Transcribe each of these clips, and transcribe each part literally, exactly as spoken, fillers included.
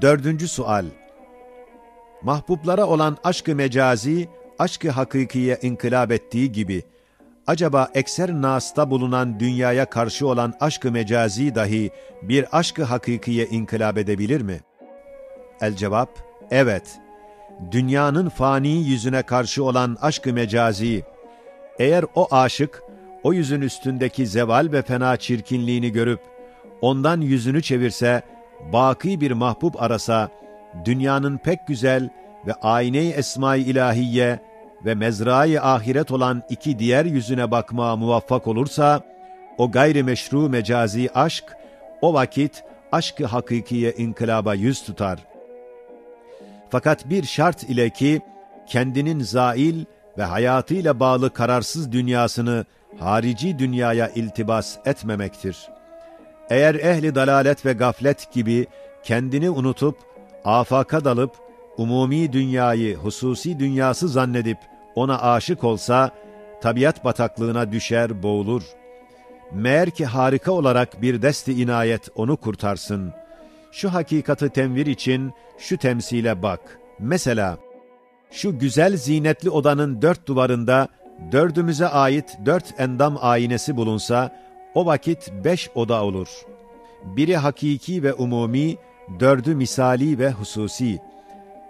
Dördüncü sual. Mahbublara olan aşk-ı mecazi, aşk-ı hakikiye inkılap ettiği gibi, acaba ekser nasta bulunan dünyaya karşı olan aşk-ı mecazi dahi bir aşk-ı hakikiye inkılap edebilir mi? El-cevap, evet. Dünyanın fani yüzüne karşı olan aşk-ı mecazi, eğer o aşık, o yüzün üstündeki zeval ve fena çirkinliğini görüp, ondan yüzünü çevirse, baki bir mahbub arasa, dünyanın pek güzel ve ayne-i esma-i ilahiye ve mezra-i ahiret olan iki diğer yüzüne bakmaya muvaffak olursa, o gayrimeşru mecazi aşk, o vakit aşk-ı hakikiye inkılaba yüz tutar. Fakat bir şart ile ki, kendinin zail ve hayatıyla bağlı kararsız dünyasını harici dünyaya iltibas etmemektir. Eğer ehli dalalet ve gaflet gibi kendini unutup, afaka dalıp, umumi dünyayı hususi dünyası zannedip ona aşık olsa, tabiat bataklığına düşer, boğulur. Meğer ki harika olarak bir dest-i inayet onu kurtarsın. Şu hakikatı tenvir için şu temsile bak. Mesela, şu güzel zinetli odanın dört duvarında dördümüze ait dört endam aynesi bulunsa, o vakit beş oda olur. Biri hakiki ve umumi, dördü misali ve hususi.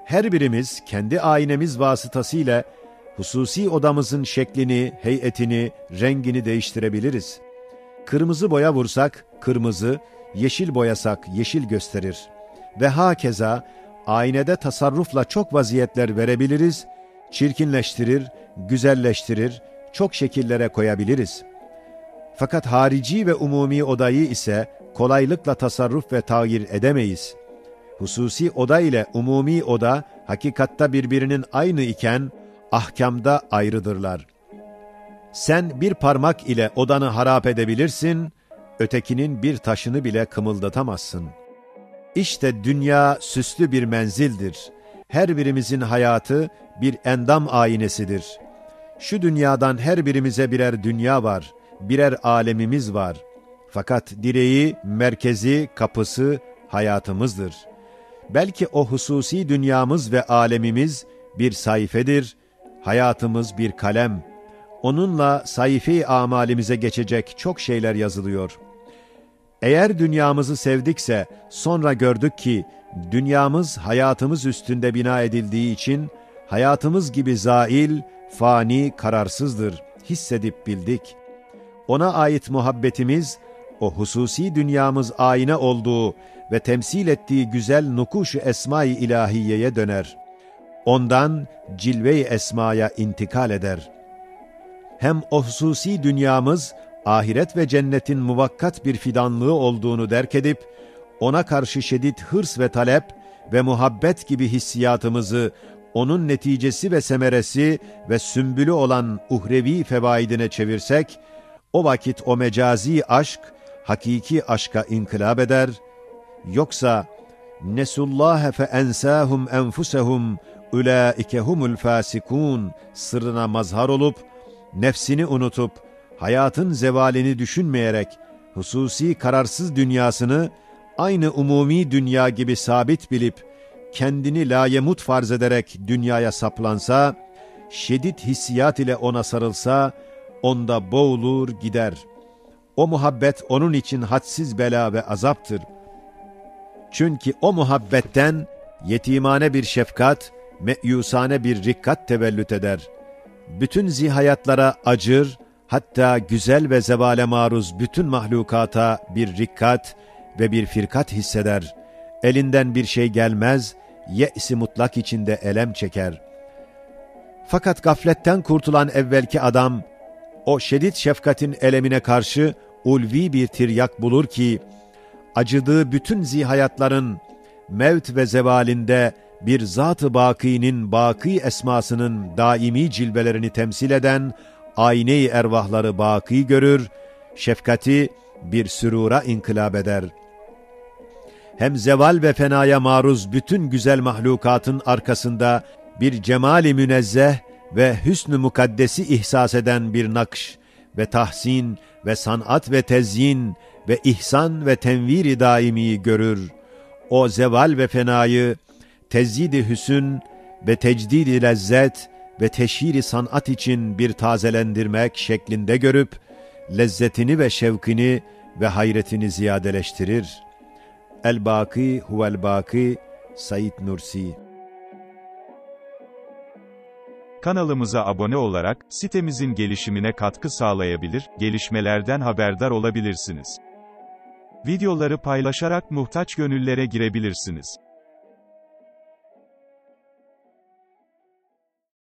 Her birimiz kendi aynemiz vasıtasıyla hususi odamızın şeklini, heyetini, rengini değiştirebiliriz. Kırmızı boya vursak kırmızı, yeşil boyasak yeşil gösterir. Ve hakeza aynede tasarrufla çok vaziyetler verebiliriz, çirkinleştirir, güzelleştirir, çok şekillere koyabiliriz. Fakat harici ve umumi odayı ise kolaylıkla tasarruf ve tağyir edemeyiz. Hususi oda ile umumi oda hakikatta birbirinin aynı iken ahkamda ayrıdırlar. Sen bir parmak ile odanı harap edebilirsin, ötekinin bir taşını bile kımıldatamazsın. İşte dünya süslü bir menzildir. Her birimizin hayatı bir endam aynesidir. Şu dünyadan her birimize birer dünya var, birer alemimiz var. Fakat direği, merkezi, kapısı hayatımızdır. Belki o hususi dünyamız ve alemimiz bir sayfedir, hayatımız bir kalem. Onunla sayfe-i amalimize geçecek çok şeyler yazılıyor. Eğer dünyamızı sevdikse, sonra gördük ki dünyamız hayatımız üstünde bina edildiği için hayatımız gibi zail, fani, kararsızdır, hissedip bildik. Ona ait muhabbetimiz, o hususi dünyamız ayna olduğu ve temsil ettiği güzel nukuş-u esma-i ilahiyeye döner. Ondan cilve-i esmaya intikal eder. Hem o hususi dünyamız ahiret ve cennetin muvakkat bir fidanlığı olduğunu derk edip, ona karşı şedid hırs ve talep ve muhabbet gibi hissiyatımızı onun neticesi ve semeresi ve sümbülü olan uhrevi fevaidine çevirsek, o vakit o mecazi aşk hakiki aşka inkılap eder. Yoksa "Nesullâhe fe ensâhum enfusehum, ulâike humul fâsikûn" sırrına mazhar olup, nefsini unutup, hayatın zevalini düşünmeyerek hususi kararsız dünyasını aynı umumi dünya gibi sabit bilip, kendini layemut farz ederek dünyaya saplansa, şedid hissiyat ile ona sarılsa, onda boğulur gider. O muhabbet onun için hadsiz bela ve azaptır. Çünkü o muhabbetten yetimane bir şefkat, meyusane bir rikkat tevellüt eder. Bütün zihayatlara acır, hatta güzel ve zevale maruz bütün mahlukata bir rikkat ve bir firkat hisseder. Elinden bir şey gelmez, ye's-i mutlak içinde elem çeker. Fakat gafletten kurtulan evvelki adam, o şedid şefkatin elemine karşı ulvi bir tiryak bulur ki, acıdığı bütün zihayatların mevt ve zevalinde bir Zat-ı Baki'nin baki esmasının daimi cilvelerini temsil eden ayne-i ervahları baki görür, şefkati bir sürura inkılap eder. Hem zeval ve fenaya maruz bütün güzel mahlukatın arkasında bir cemali münezzeh ve hüsn-ü mukaddesi ihsas eden bir nakş ve tahsin ve sanat ve tezyin ve ihsan ve tenvir-i daimiyi görür. O zeval ve fenayı tezyidi hüsün ve tecdidi lezzet ve teşhiri sanat için bir tazelendirmek şeklinde görüp, lezzetini ve şevkini ve hayretini ziyadeleştirir. El-Baki huvel-Baki, Said Nursi. Kanalımıza abone olarak sitemizin gelişimine katkı sağlayabilir, gelişmelerden haberdar olabilirsiniz. Videoları paylaşarak muhtaç gönüllere girebilirsiniz.